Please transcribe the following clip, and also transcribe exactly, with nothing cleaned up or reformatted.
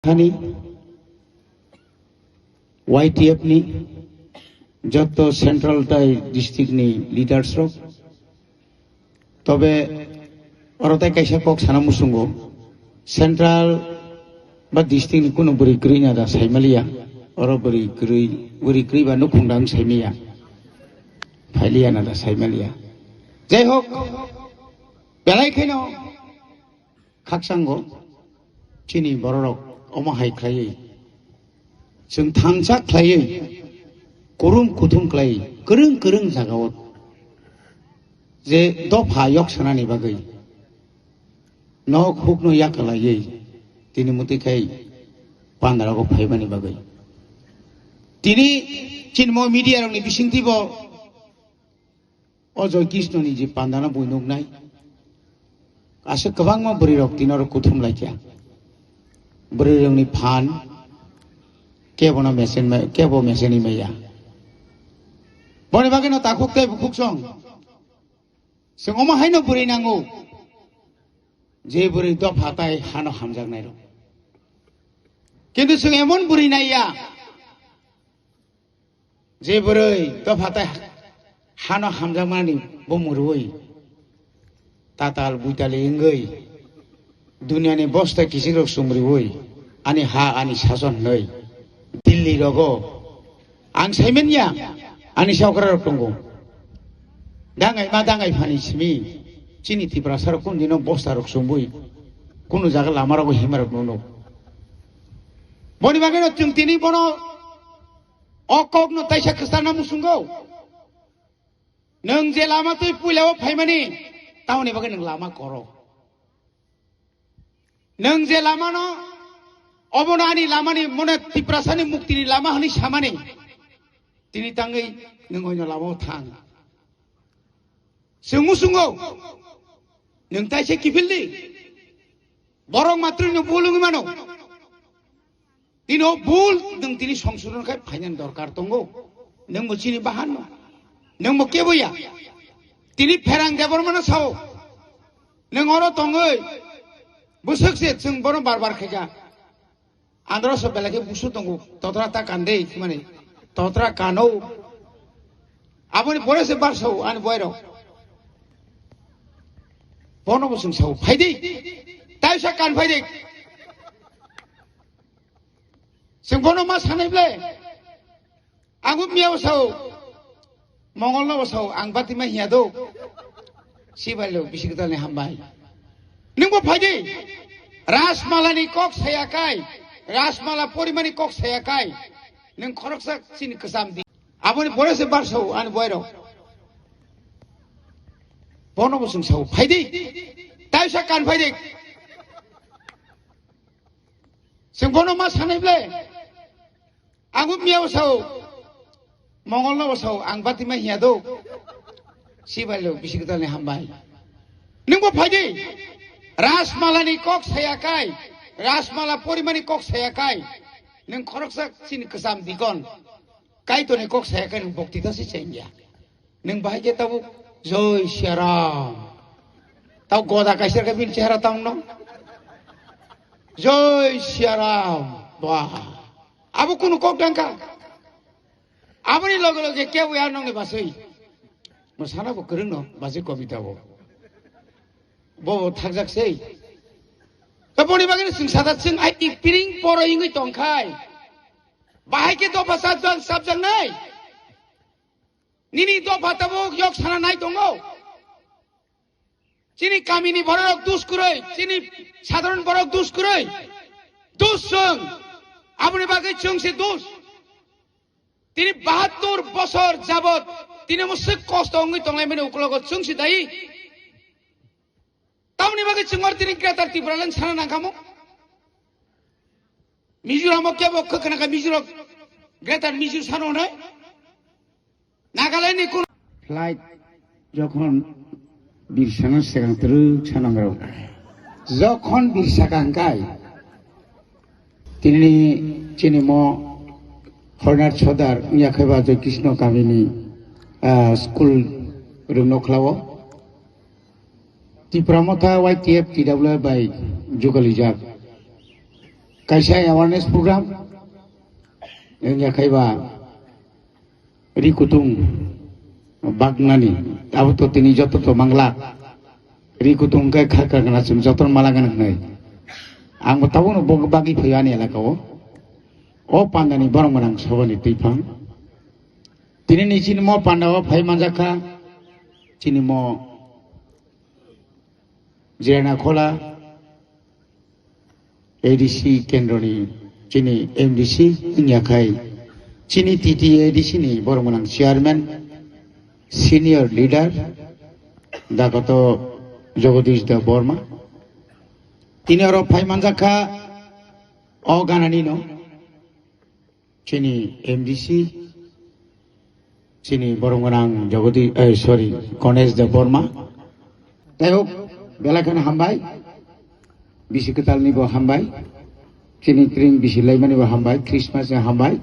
Thani Y T F ni joto central tai district ni leaders rok, tobe oro tai kaisa kok sana muchungo, central ba district ni kunu bwrwi kwrwi na da saimaliya, oro bwrwi kwrwi, bwrwi kwrwi ba nukhung da wng saimaliya, phailiya na da saimaliya. Jai hok, belai kheno khakchango chini bororok omo hai khlaiwi, chwng thansa khlaiwi, kurum kuthum khlaiwi, kwrwng kwrwng jagao je dopha yok sanani bagwi nok hukno yakalaiwi tini muti khai pandarogo phaimani bagwi. Tini chini mo media rokni bisingtwi bo o Joy Krishna ni je pandana bui nuknai, aswk kwbangma bwrwi rok tini oro kuthum laikha. Bwrwi rokni phan kebo no mesen mai, kebo meseni maya. Boni bagwi no takhuk tei bukhuk song. Chwng omo haino bwrwi nango, je bwrwi dopha tai hano hamjaknai rok. Kintu chwng emon bwrwi naiya, je bwrwi dopha tai hano hamjakmani bo murwi, tatal buitali wngwi, duniani bosta kichikrok chumriwi, ani ha ani sason hwnwi Delhi rogo ang saimanya, ani saokrarok tongo. Dangai ma dangai phani simi chini Tiprasarok kunu dino bostarok chumwi kunu jaga lamarogo himarok nuno. Boni bagwino chwng tini bono o kokno taisa kwcharna muchungo. Nwng je lama twi puila o phaimani, tamoni bagwi nwng lama koro. Nwng je lama no, obono ani lama ni mone Tiprasa ni mukti ni lama hwnwi samani, tini tangwi nwng oino lama o thang. Chwng muchungo, nwng taisa kiphil di, borok matrwino bulungwi mano. Tini o bul nwng tini songsodon khai phainani dorkar tongo. Nwng bo chini bahan no. Nwng bo kebo ya. Tini Pherang Debbarma no sao. Nwng oro tongwi bwswk se chwng bono bar bar khaikha. Andro so belai khe busu tongo. Totra ta kande himani. Totra kano. Aboni pore se bar sao ani boy rok. Bono bo chwng sao. Phaidi. Taisa kan phaidi. Chwng bono ma sanai ble? Ang bo miya bo sao, Mongol no bo sao, ang bati ma hiya do. Sibai lo bisi kwtal ni hambai. Nwng bo phai di. Rajmala ni kok saya kai, Rajmala porimani kok saya kai. Nwng khoroksa chini kwcham di. Aboni pore se bar sao ani boy rok. Bono bo chwng sao, phai di. Taisa kan phai di. Chwng bono ma sanai ble? Ang bo miya bo sao, Mongol no bo sao, ang bati ma hiya do. Sibai lo bisi kwtal ni hambai. Nwng bo phai di. Rajmala ni kok saya kai, Rajmala porimani kok saya kai. Nwng khoroksa chini kwcham dikon. Kaitor ni kok saya kai nwng bokti ta se chengya. Nwng bahai khe tabuk Joi Siaram. Tau goda kaisa khe bini chehara tamo no. Joi Siaram. Ba. Abo kunu kok dangka. Aboni loge loge kebo ya nongni basui. Mo sana bo kwrwng no, basui kobita bo. Bo bo thakjak sei. Aboni bagwi chwng sada chwng ai piring poro wngwi tongkhai. Bahai khe dopha sabjak, sabjak nai. Nini dopha tabuk yok sana nai tongo. Chini kamini bororok dus kwrwi, chini sadharon borok dus kwrwi. Dus chwng. Aboni bagwi chwng se dus. Tini bahattur bosor jabot tini omo swk kosto wngwi tonglaimani uklogo chwng se dai. Tamoni bagwi chwng oro tini Greater Tipraland sana nangkha mo? Mizoram o kebo khwkhwna kha Mizoram Greater Mizo sano hwnwi? Nagaland ni kun Flight jokhon birsano swkang twrwk sanangrok. Jokhon birsa kangkai tini chini mo Hornath Sodar wngya khe ba Joi Krishna kamini, ah, school rwngno khlao. Tipra Motha Y T F T W F bai jugalijak. kaisa awareness program wngya khaiba ri kutung baknani abo to tini joto to mangla ri kutung khe kha kha gana chwng joto mala gana hnai ang bo tabuk no bo bagwi phaio ani elaka o o pandani borok gwnang sobani twiphang tini ni chini mo panda o phai manjakha chini mo Jirana Khola A D C kendroni chini M D C wngya khai chini T T A D C ni borok gwnang chairman, senior leader, Dakoto Jagadish Debbarma. Tini oro phai manjakha o ganani no. Chini M D C, chini borok gwnang Jagodi, eh, sorry, Ganesh Debbarma. Tei hok, belai kheno hambai, bisi kwtalni bo hambai, chini tring bisi laimani bo hambai, Christmas ni hambai.